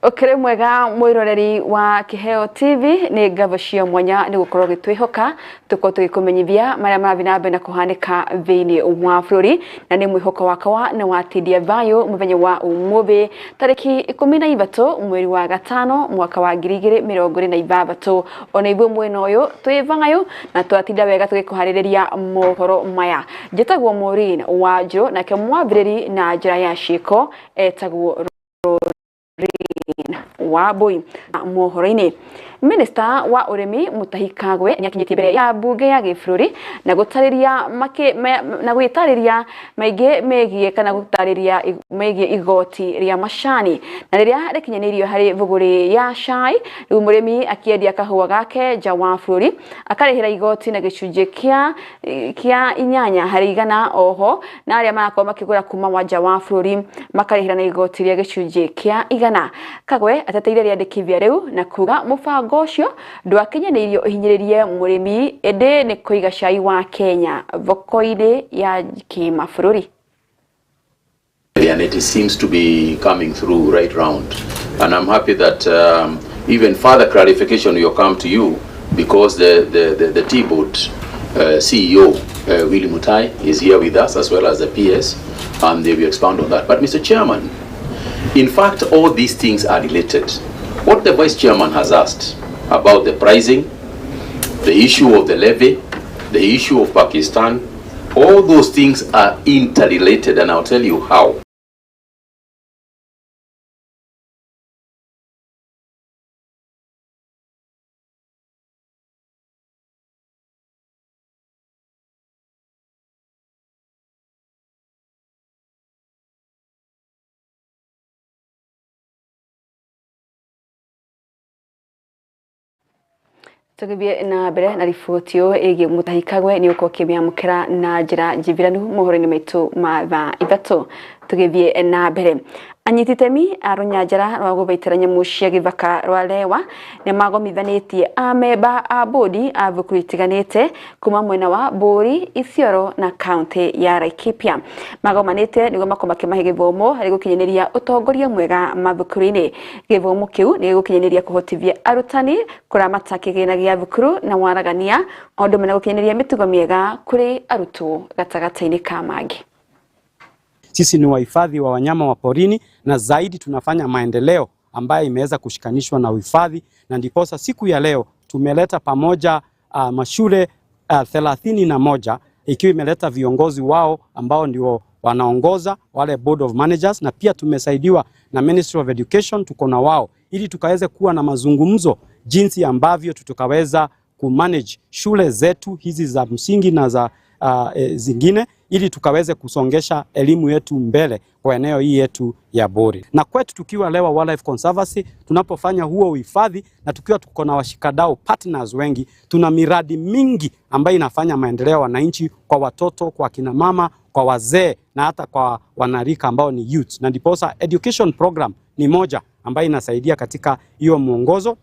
Ũkĩrĩ mwega mwĩroreri wa Kĩheo TV, nĩ ngatho cia mwanya nĩ gũkorwo gĩtwĩhoka tũkorwo tũgĩkũmenyithia marĩa marathiĩ na mbere na kũhanĩka thĩinĩ wa bũrũri, na nĩ mwĩhoko wakwa nĩ watindia thayũ mũthenya wa ũmũthĩ tarĩki 13 mweri wa gatano mwaka wa 2026. Ona ithuĩ mwena ũyũ twĩ thayũ na twatinda wega tũgĩkũharĩrĩria mohoro maya. Njĩtagwo Maureen Wanjirũ, nake mwambĩrĩri na njĩra ya ciĩko etagwo Wambui. Mohoro-inĩ, Minista wa ũrĩmi Mutahi Kagwe nĩakinyĩtie mbere ya mbunge ya gĩbũrũri na gũtarĩria na gwĩtarĩria maingĩ megiĩ kana gũtarĩria megiĩ igoti rĩa macani na rĩrĩa rĩkinyanĩirio harĩ thũgũrĩ ya cai. Rĩu mũrĩmi akĩendia kahũa gake nja wa bũrũri akarĩhĩra igoti na gĩcunjĩ kĩa 8%, oho na arĩa marakorwo makĩgũra kuma wa nja wa bũrũri makarĩhĩra na igoti rĩa gĩcunjĩ kĩa 100. Kagwe ateteire rĩandĩkithia rĩu na kuga mũbango ũcio ndwakinyanĩirio ũhinyĩrĩrie mũrĩmi, ĩndĩ nĩ kũiga cai wa Kenya thoko-inĩ ya kĩmabũrũri. And it seems to be coming through right round. And I'm happy that even further clarification will come to you because the Tea Board CEO, Willy Mutai, is here with us, as well as the PS, and they will expound on that. But Mr. Chairman, in fact, all these things are related. What the Vice Chairman has asked about the pricing, the issue of the levy, the issue of Pakistan, all those things are interrelated, and I'll tell you how. Tũgĩthiĩ na mbere na riboti ĩyo ĩgiĩ Mutahi Kagwe nĩ ũkorwo ũkĩmĩamũkĩra na njĩra njibiranu mohoro-inĩ maitũ ma thaa 3. Tũgĩthiĩ na mbere, anyiti itemi a rũnyanjara rwa gũthaitĩra nyamũ cia gĩthaka rwa Lewa nĩ magomithanĩtie amemba a bodi a thukuru itiganĩte kuma mwena wa Bũũri, Isiolo na kaunti ya Laikipia. Magomanĩte nĩguo makorwo makĩmahe gĩthomo harĩ gũkinyanĩria ũtongoria mwega mathukuru-inĩ. Gĩthomo kĩu nĩ gĩgũkinyanĩria kũhotithia arutani kũramata kĩgĩna gĩa thukuru na waragania, o ũndũ ũmwe na gũkinyanĩria mĩtugo mĩega kũrĩ arutwo gatagatĩ-inĩ ka mangĩ. Sisi ni wahifadhi wa wanyama wa porini na zaidi tunafanya maendeleo ambayo imeweza kushikanishwa na uhifadhi, na ndiposa siku ya leo tumeleta pamoja mashule 31 ikiwa imeleta viongozi wao ambao ndio wanaongoza wale board of managers, na pia tumesaidiwa na Ministry of Education, tuko na wao ili tukaweze kuwa na mazungumzo jinsi ambavyo tutakaweza kumanage shule zetu hizi za msingi na za zingine ili tukaweze kusongesha elimu yetu mbele kwa eneo hii yetu ya Bori. Na kwetu tukiwa Lewa Wildlife Conservancy, tunapofanya huo uhifadhi na tukiwa tuko na washikadau partners wengi, tuna miradi mingi ambayo inafanya maendeleo wananchi, kwa watoto, kwa kina mama, kwa wazee na hata kwa wanarika ambao ni youth. Na ndiposa education program ni moja ambayo inasaidia katika hiyo mwongozo.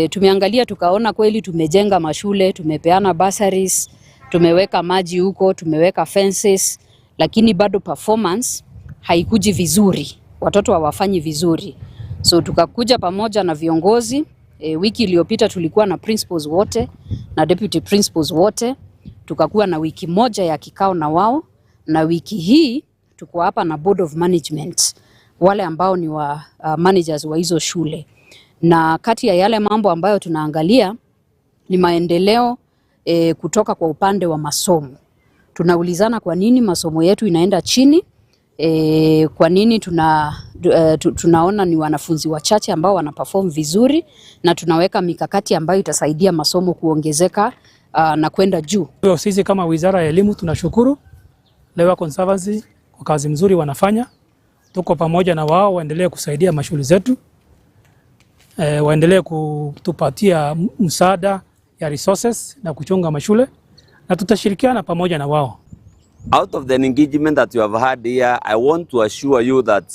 Tumeangalia tukaona kweli tumejenga mashule, tumepeana bursaries, tumeweka maji huko, tumeweka fences, lakini bado performance haikuji vizuri, watoto hawafanyi vizuri. So tukakuja pamoja na viongozi wiki iliyopita tulikuwa na principals wote na deputy principals wote, tukakuwa na wiki moja ya kikao na wao, na wiki hii tuko hapa na board of management, wale ambao ni wa managers wa hizo shule. Na kati ya yale mambo ambayo tunaangalia ni maendeleo kutoka kwa upande wa masomo. Tunaulizana kwa nini masomo yetu inaenda chini, kwa nini tunaona ni wanafunzi wachache ambao wana perform vizuri, na tunaweka mikakati ambayo itasaidia masomo kuongezeka na kwenda juu. Sisi kama Wizara ya Elimu tunashukuru Lewa Conservancy kwa kazi mzuri wanafanya. Tuko pamoja na wao, waendelee kusaidia mashule zetu, waendelee kutupatia msaada ya resources na kuchunga mashule, na tutashirikiana pamoja na wao. Out of the engagement that you have had here, I want to assure you that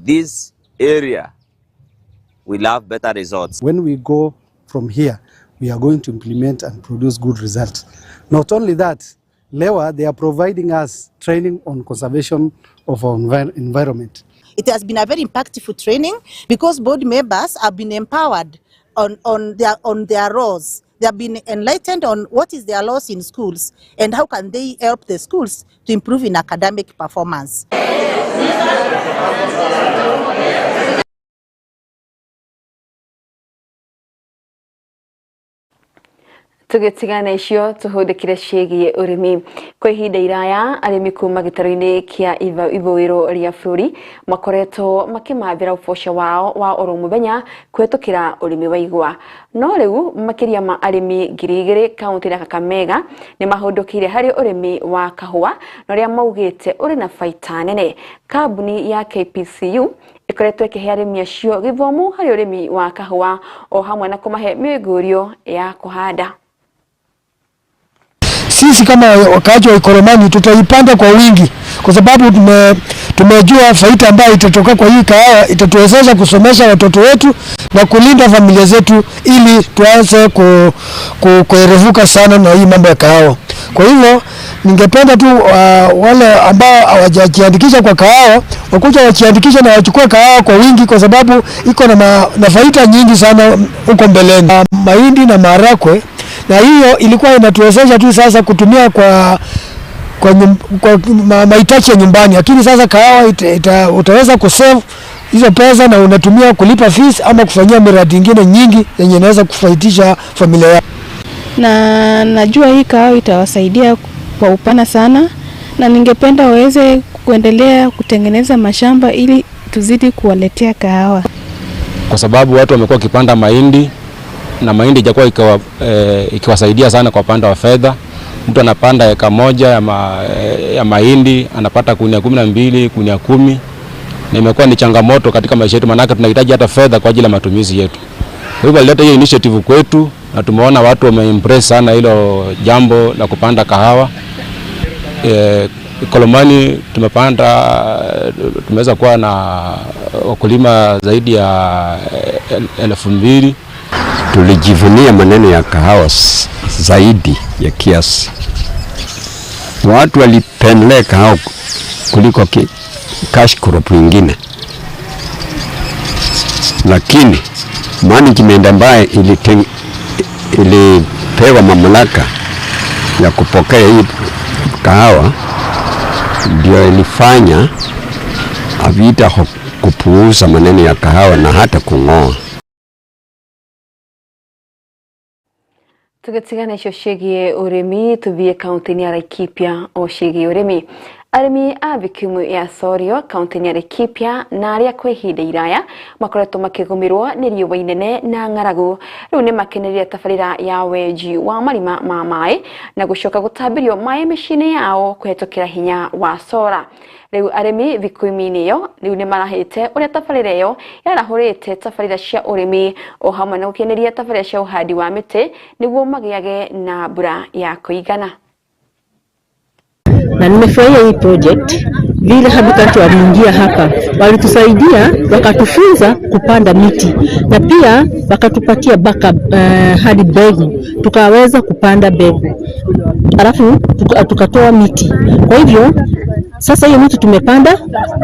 this area will have better results. When we go from here, we are going to implement and produce good results. Not only that, Lewa, they are providing us training on conservation of our environment. It has been a very impactful training because board members have been empowered on their roles. They have been enlightened on what is their laws in schools and how can they help the schools to improve in academic performance. Tũgĩtigana icio tũhũndĩkire ciĩgiĩ ũrĩmi. Kwa ihinda iraya arĩmi kuma gĩtarũ-inĩ kĩa ithũĩro rĩa bũrũri makoretwo makĩmathĩra ũboco wao wa oro mũthenya kũhetũkĩra ũrĩmi wa igwa, no rĩu makĩria ma arĩmi 2000 kaũntĩ ya Kakamega nĩ mahũndũkĩire harĩ ũrĩmi wa kahũa na ũrĩa maugĩte ũrĩ na baita nene. Kambuni ya KPCU ĩkoretwo ĩkĩhe arĩmi acio gĩthomo harĩ ũrĩmi wa kahũa o hamwe na kũmahe mĩngũrio ya kũhanda. Sisi kama wakaaji wa Ikolomani tutaipanda kwa wingi kwa sababu tumejua faida ambayo itatoka kwa hii kahawa itatuwezesha kusomesha watoto wetu na kulinda familia zetu ili tuanze kuerevuka sana na hii mambo ya kahawa. Kwa hivyo ningependa tu wale ambao hawajajiandikisha kwa kahawa wakuja wajiandikishe na wachukue kahawa kwa wingi, kwa sababu iko na faida nyingi sana huko mbeleni. Mahindi na maharagwe, na hiyo ilikuwa inatuwezesha tu sasa kutumia kwa mahitaji ya nyumbani, lakini sasa kahawa utaweza kusave hizo pesa na unatumia kulipa fees ama kufanyia miradi ingine nyingi yenye inaweza kufaidisha familia yako. Na najua hii kahawa itawasaidia kwa upana sana, na ningependa waweze kuendelea kutengeneza mashamba ili tuzidi kuwaletea kahawa. Kwa sababu watu wamekuwa wakipanda mahindi na mahindi ijakuwa ikiwasaidia sana kwa upande wa fedha. Mtu anapanda eka moja ya mahindi anapata gunia 12, gunia 10, na imekuwa ni changamoto katika maisha yetu, maanake tunahitaji hata fedha kwa ajili ya matumizi yetu. Kwa hivyo alileta hiyo initiative kwetu na tumeona watu wameembrace sana hilo jambo la kupanda kahawa. Ikolomani tumepanda, tumeweza kuwa na wakulima zaidi ya 2000. Tulijivunia maneno ya kahawa zaidi ya kiasi. Watu walipendelea kahawa kuliko cash crop ingine, lakini management ambaye ilipewa mamlaka ya kupokea hii kahawa ndio ilifanya Avita kupuuza maneno ya kahawa na hata kung'oa. Tũgĩtigana icio ciĩgiĩ ũrĩmi tũthiĩ kaũntĩ-inĩ ya Laikipia o ciĩgiĩ ũrĩmi. Arĩmi a Vikimu ya Sorio kaũntĩ-inĩ ya Laikipia na arĩa kwa ihinda iraya makoretwo makĩgũmĩrwo nĩ riũa inene na ng'aragu rĩu nĩ makenereire tabarĩra ya wenji wa marima ma maĩ na gũcoka gũtambĩrio maĩ mĩciĩ-inĩ yao kũhetũkĩra hinya wa sora. Rĩu arĩmi Vikuimi-inĩ ĩyo rĩu nĩ marahĩte ũrĩa tabarĩra ĩyo yarahũrĩte tabarĩra cia ũrĩmi o hamwe na gũkeneria tabarĩra cia ũhandi wa mĩtĩ nĩguo magĩage na mbura ya kũigana. Na nimefurahia hii project vile Habitat waliingia hapa, walitusaidia wakatufunza kupanda miti na pia wakatupatia backup hadi mbegu, tukaweza kupanda mbegu alafu tukatoa miti. Kwa hivyo sasa hiyo miti tumepanda,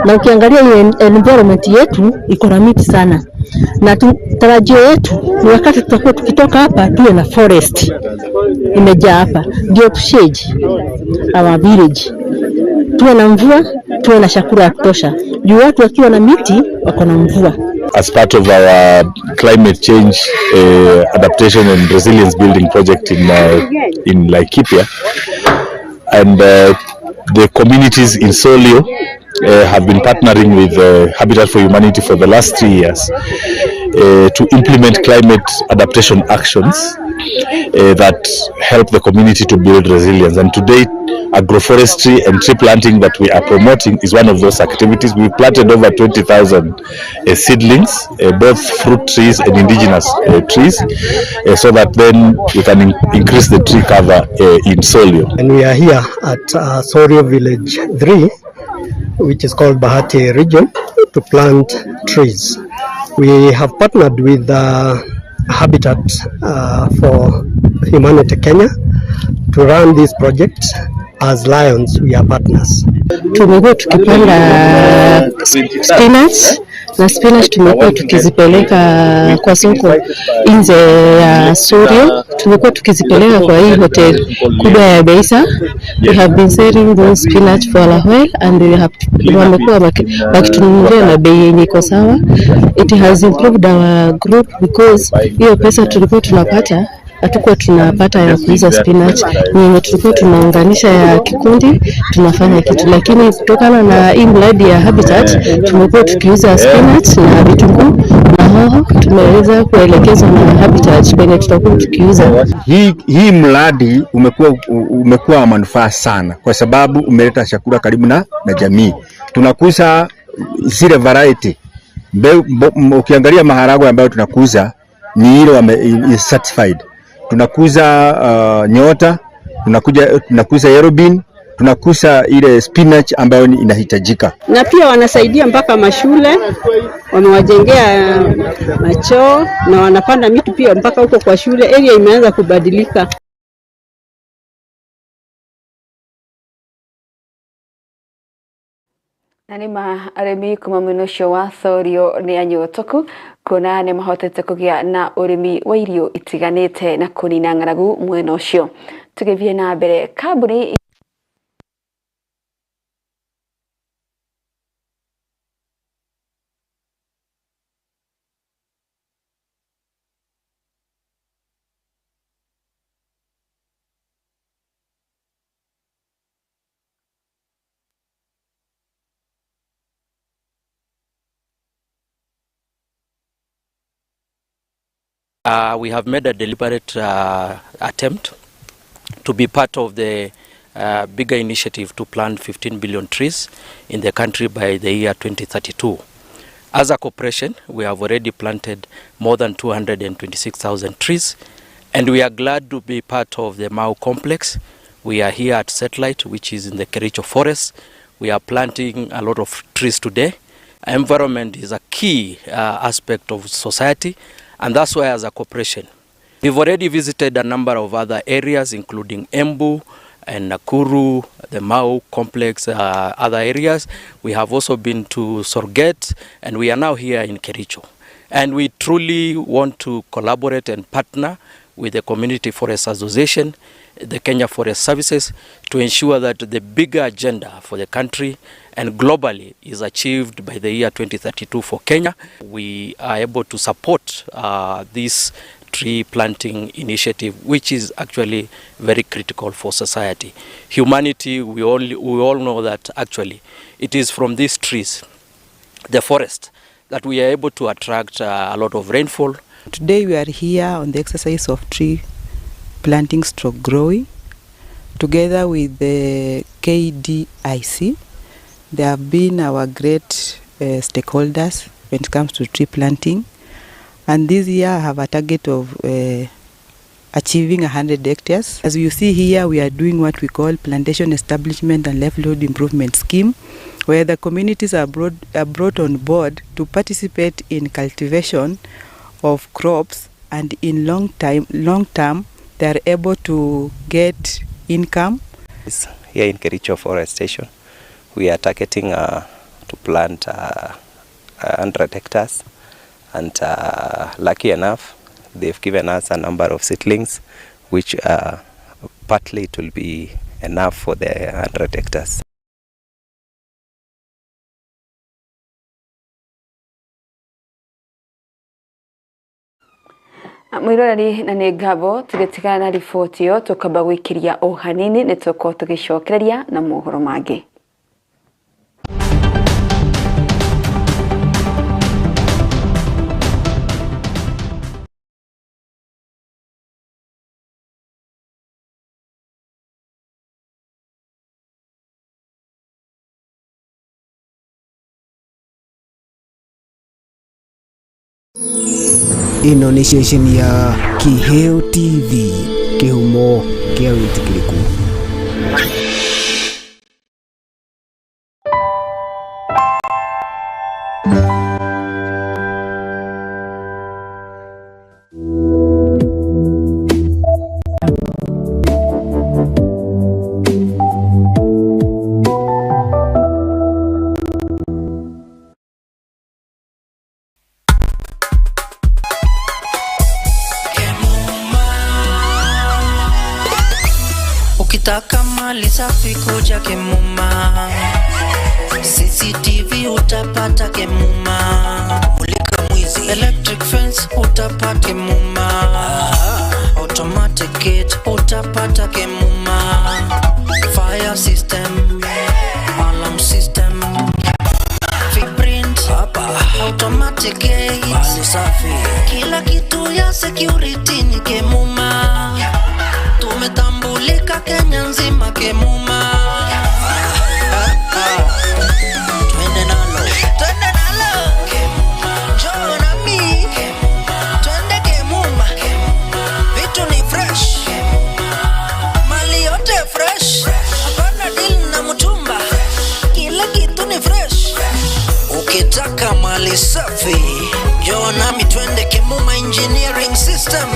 na ukiangalia hiyo environment yetu iko na miti sana, na tarajio yetu ni wakati tutakuwa tukitoka hapa tuwe na forest imejaa hapa, ndio tushade our village, tuwe na mvua, tuwe na chakula ya kutosha. Juu watu wakiwa na miti wako na mvua. As part of our climate change adaptation and resilience building project in Laikipia, and the communities in Solio have been partnering with Habitat for Humanity for the last 3 years to implement climate adaptation actions that help the community to build resilience. And today, agroforestry and tree planting that we are promoting is one of those activities. We planted over 20,000 seedlings, both fruit trees and indigenous trees, so that then we can increase the tree cover in Solio. And we are here at Sorio Village 3, which is called Bahati region, to plant trees. We have partnered with Habitat for Humanity Kenya to run this project. As Lions, we are partners. Tumekuwa tukipanda spinach na spinach tumekuwa tukizipeleka kwa soko nje ya Sorio. Tumekuwa tukizipeleka kwa hii hotel kubwa ya Beisa. We have been selling those spinach for a while and we have wamekuwa wakitununulia na bei yenye iko sawa. It has improved our group because hiyo pesa tulikuwa tunapata hatukuwa tunapata ya kuuza spinach, ni tulikuwa tunaunganisha ya kikundi tunafanya kitu, lakini kutokana na hii mradi ya Habitat tumekuwa tukiuza spinach na vitunguu na hoho. Tumeweza kuelekezwa na Habitat kwenye tutakuwa tukiuza. Hii mradi umekuwa manufaa sana kwa sababu umeleta chakula karibu na jamii. Tunakuza zile variety. Ukiangalia maharagwe ambayo tunakuza ni ile is certified. Tunakuza nyota, tunakuza yellow bean, tunakuza ile spinach ambayo inahitajika. Na pia wanasaidia mpaka mashule, wamewajengea machoo na wanapanda miti pia mpaka huko kwa shule. Area imeanza kubadilika. Na nĩ arĩmi kuma mwena ũcio wa Sorio nĩ anyotoku kuona nĩ mahotete kũgĩa na ũrĩmi wa irio itiganĩte na kũnina ng'aragu mwena ũcio. Tũgĩthiĩ na mbere, kambuni We have made a deliberate attempt to be part of the bigger initiative to plant 15 billion trees in the country by the year 2032. As a corporation, we have already planted more than 226,000 trees, and we are glad to be part of the Mau complex. We are here at Satellite, which is in the Kericho Forest. We are planting a lot of trees today. Environment is a key aspect of society, and that's why as a corporation, we've already visited a number of other areas, including Embu and Nakuru, the Mau complex, other areas. We have also been to Sorget, and we are now here in Kericho. And we truly want to collaborate and partner with the Community Forest Association, the Kenya Forest Services, to ensure that the bigger agenda for the country and globally is achieved by the year 2032 for Kenya. We are able to support this tree planting initiative, which is actually very critical for society. Humanity, we all know that actually it is from these trees, the forest, that we are able to attract a lot of rainfall. Today we are here on the exercise of tree planting stroke growing together with the KDIC. They have been our great stakeholders when it comes to tree planting, and this year I have a target of achieving 100 hectares. As you see here, we are doing what we call plantation establishment and livelihood improvement scheme, where the communities are brought on board to participate in cultivation of crops, and in long term they are able to get income. Here in Kericho Forest Station, we are targeting to plant 100 hectares, and lucky enough, they've given us a number of seedlings, which partly it will be enough for the 100 hectares. Mwiroreri na nĩ ngabo tũgĩtigana na riboti ĩyo tũkamba gwĩkĩria o hanini nĩ tũkorwo tũgĩcokereria na mohoro mangĩ. Ĩno nĩ ceceni ya Kiheo TV, kĩhumo kĩa wĩtĩkĩrĩku. Ukitaka mali safi kuja Kemuma, CCTV utapata Kemuma, mulika mwizi, electric fence utapata Kemuma, automatic gate utapata Kemuma, fire system, alarm system, fingerprint hapa, automatic gate, mali safi, kila kitu ya security ni Kemuma. Tumetambulika Kenya nzima Kemuma. Twende nalo, twende nalo Kemuma. Njoo nami Kemuma. Twende Kemuma. Vitu ni fresh Kemuma. Mali yote fresh, hapana deal na mtumba, kila kitu ni fresh. Ukitaka mali safi, njoo nami twende Kemuma Engineering System.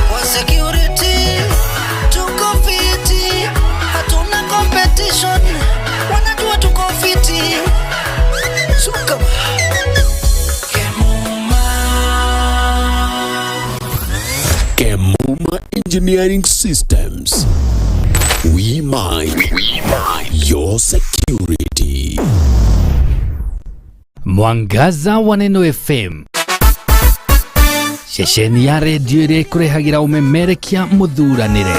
Kwa security tuko fiti, hatuna competition, wanajua tuko fiti. Suka Kemuma Engineering Systems. We mind your security. Mwangaza wa Neno FM, ceceni ya redio ĩrĩa ĩkũrehagĩra ũmemerekia mũthuranĩre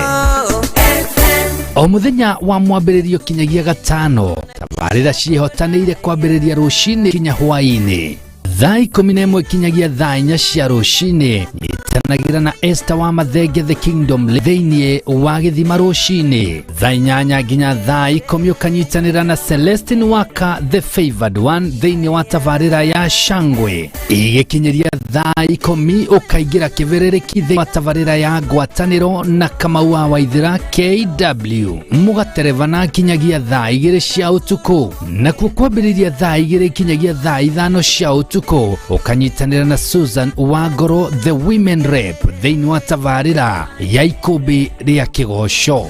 o mũthenya wa mwambĩrĩrio kinyagia gatano. Tabarĩra ciĩhotanĩire kwambĩrĩria rũcinĩ kinya hwaĩ-inĩ thaa 11 kinyagia thaa 4 cia rũcinĩ. Nyitanagĩra na Esther wa Mathenge The Kingdom thĩinĩ wa gĩthima rũcinĩ thaa 8 nginya thaa 10, ũkanyitanĩra na Celestine Waka The Favored One thĩinĩ wa tabarĩra ya Shangwe. Igĩkinyĩria thaa 10 ũkaingĩra kĩbĩrĩrĩki thĩinĩ wa tabarĩra ya Ngwatanĩro na Kamau wa Waithĩra KW, mũgaterebana kinyagia thaa 2 cia ũtukũ. Nakuo kwambĩrĩria thaa 2 kinyagia thaa 5 cia ũtukũ ũkanyitanĩra na Susan Wangoro The Women Rep thĩinĩ wa tabarĩra ya Ikũmbĩ rĩa Kĩgoco.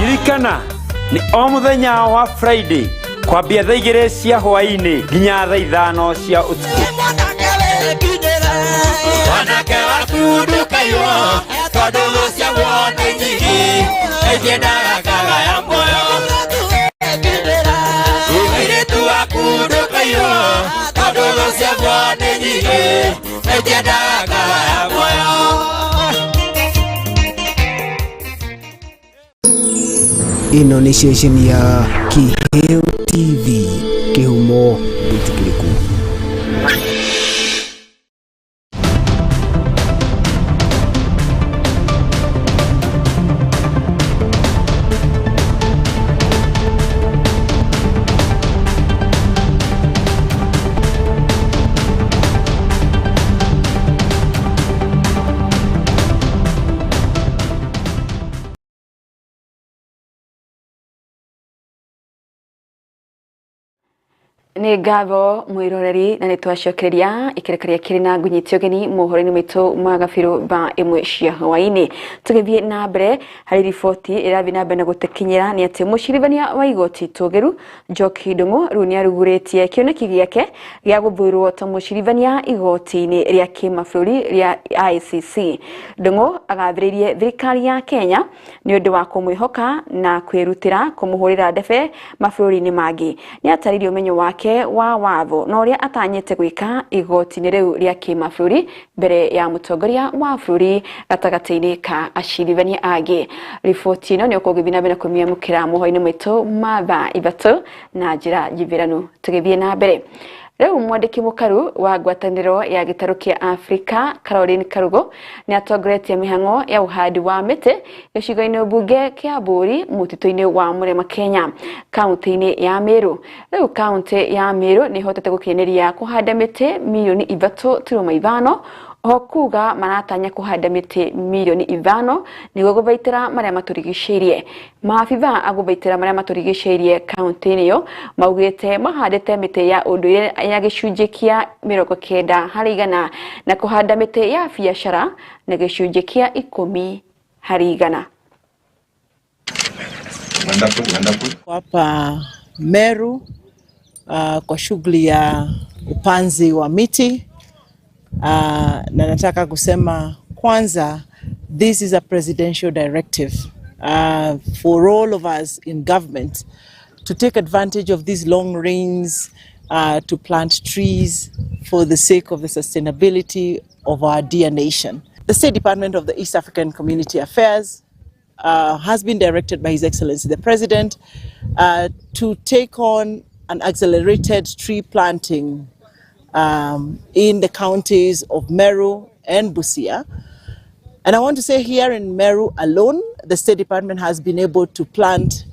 Ririkana ni o muthenya wa Friday kwambia thaa 2 cia hwaĩ-inĩ nginya thaa 5 cia ũtukũ. Wanake waku ndũkaiywo tondũ ciaguo nĩ nyingĩ itiendaga kagaya muoyo. Mũirĩtu waku ndũkaiywo tondũ ciaguo nĩ nyingĩ itiendaga kagaya muoyo. Ĩno nĩ ceceni ya Kiheo TV, kĩhumo gĩtĩkĩrĩku. Nĩ ngatho mwĩroreri na nĩ twacokereria ikereka kĩrĩ na ngunyiti ũgeni mohoro-inĩ maitũ ma gabirũ thaa 1 cia hwaĩ-inĩ. Tũgĩthiĩ na mbere harĩ riboti ĩrathiĩ na mbere na gũtũkinyĩra nĩ atĩ mũcirithania wa igoti tũgĩru Njoki Ndung'u rĩu nĩ arugũrĩtie kĩoneki gĩake gĩa gũthurwo ta mũcirithania igoti-inĩ rĩa kĩmabũrũri rĩa ICC. Ndung'u agathĩrĩirie thirikari ya Kenya nĩ ũndũ wa kũmwĩhoka na kwĩrutĩra kũmũhũrĩra ndebe mabũrũri-inĩ mangĩ. Nĩ atarĩirie ũmenyo wake wa watho na ũrĩa atanyĩte gwĩka igoti-inĩ rĩu rĩa kĩmabũrũri mbere ya mũtongoria wa bũrũri gatagatĩ-inĩ ka acirithania angĩ. Riboti ĩno nĩ ũkũgĩthiĩ na mbere na kũmĩamũkĩra mohoro-inĩ maitũ ma thaa 3 na njĩra njithĩranu. Tũgĩthiĩ na mbere, Rĩu mwandĩki mũkaru wa ngwatanĩro ya gĩtarũ kĩa Afrika Caroline Karugo nĩ atongoretie mĩhang'o ya ũhandi wa mĩtĩ gĩcigo-inĩ mbunge kĩa Mbũri mũtitũ-inĩ wa Mũrĩma Kenya kaunti-inĩ ya Meru. Rĩu kaunti ya Meru nĩ ĩhotete gũkinyanĩria kũhanda mĩtĩ mirioni 3.5 oho kuga maratanya kũhanda mĩtĩ mirioni 5 nĩguo gũthaitĩra marĩa matũrigicĩirie. Maabitha a gũthaitĩra marĩa matũrigicĩirie kaunti-inĩ ĩyo maugĩte mahandĩte mĩtĩ ya ũndũire ya gĩcunjĩ kĩa 90 harĩ igana na kũhanda mĩtĩ ya biacara na gĩcunjĩ kĩa 10 harĩ igana. Hapa Meru kwa shughuli ya upanzi wa miti. Na nataka kusema kwanza, this is a presidential directive for all of us in government to take advantage of these long rains to plant trees for the sake of the sustainability of our dear nation. The State Department of the East African Community Affairs has been directed by His Excellency the President to take on an accelerated tree planting in the counties of Meru and Busia. And I want to say here in Meru alone, the State Department has been able to plant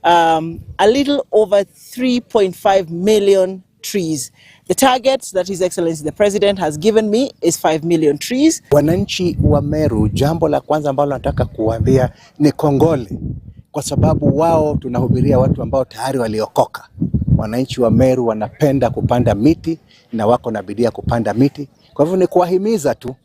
a little over 3.5 million trees. The target that His Excellency the President has given me is 5 million trees. Wananchi wa Meru, jambo la kwanza ambalo nataka kuambia ni kongole, kwa sababu wao tunahubiria watu ambao tayari waliokoka. Wananchi wa Meru wanapenda kupanda miti na wako na bidii ya kupanda miti. Kwa hivyo ni kuwahimiza tu,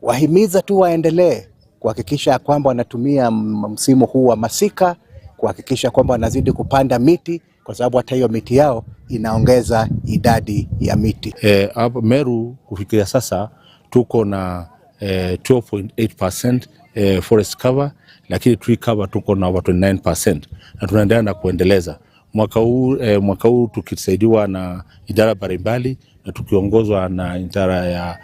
wahimiza tu waendelee kuhakikisha kwamba wanatumia msimu huu wa masika kuhakikisha kwamba wanazidi kupanda miti, kwa sababu hata hiyo miti yao inaongeza idadi ya miti. Hapa Meru kufikia sasa tuko na 12.8% forest cover, lakini tree cover tuko na over 29% na tunaendelea na kuendeleza. Mwaka huu tukisaidiwa na idara mbalimbali na tukiongozwa na idara ya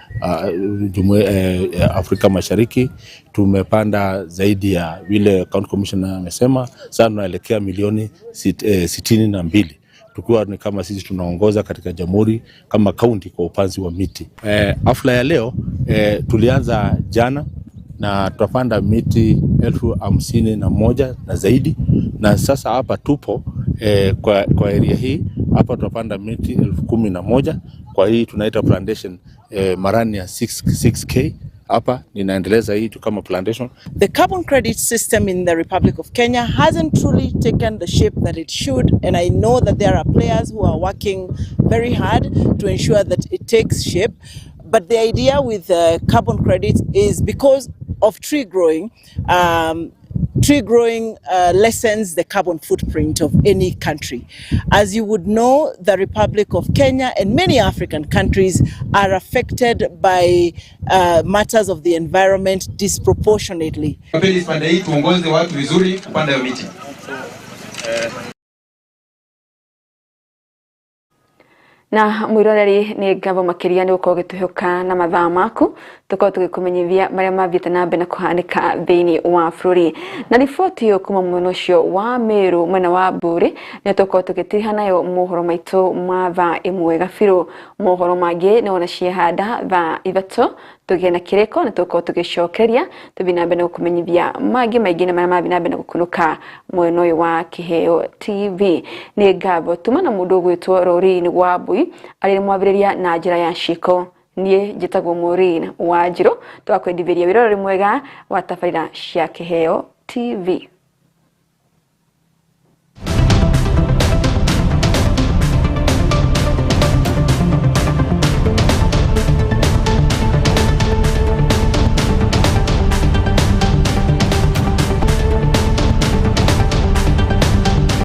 Afrika Mashariki tumepanda zaidi ya vile County Commissioner amesema, sasa tunaelekea milioni 62, tukiwa ni kama sisi tunaongoza katika jamhuri kama county kwa upanzi wa miti. Hafla ya leo tulianza jana na tutapanda miti 51,000 na zaidi, na sasa hapa tupo kwa area hii hapa tutapanda miti 11,000 kwa hii tunaita plantation Marania 6K. Hapa ninaendeleza hii tu kama plantation. The carbon credit system in the Republic of Kenya hasn't truly taken the shape that it should, and I know that there are players who are working very hard to ensure that it takes shape. But the idea with carbon credit is because of tree growing, lessens the carbon footprint of any country. As you would know, the Republic of Kenya and many African countries are affected by matters of the environment disproportionately. Na mwiroreri ni ngabo makiria ni gukorwo gituhuka na mathaa maku tukorwo tugikumenyithia maria mathiite na mbere na kuhanika thiini wa bururi. Na riboti iyo kuma mwena ucio wa Meru mwena wa Mburi ni tukorwo tugitiriha nayo mohoro maitu ma thaa 1 gabiru. Mohoro mangi ni wona ciehanda thaa 3 tugie na kiriko na tukorwo tugicokeria tuthii na mbere na gukumenyithia mangi maingi na maria mathii na mbere na gukunuka mwena uyu wa Kiheo TV. Ni ngabo tuma na mundu ugwitwo Rorin wa Mbui arĩ mwambĩrĩria na njĩra ya ciko. Niĩ njĩtagwo Maureen Wanjiru, twakwendithĩria wĩroreri mwega wa tabarĩra cia Kiheo TV.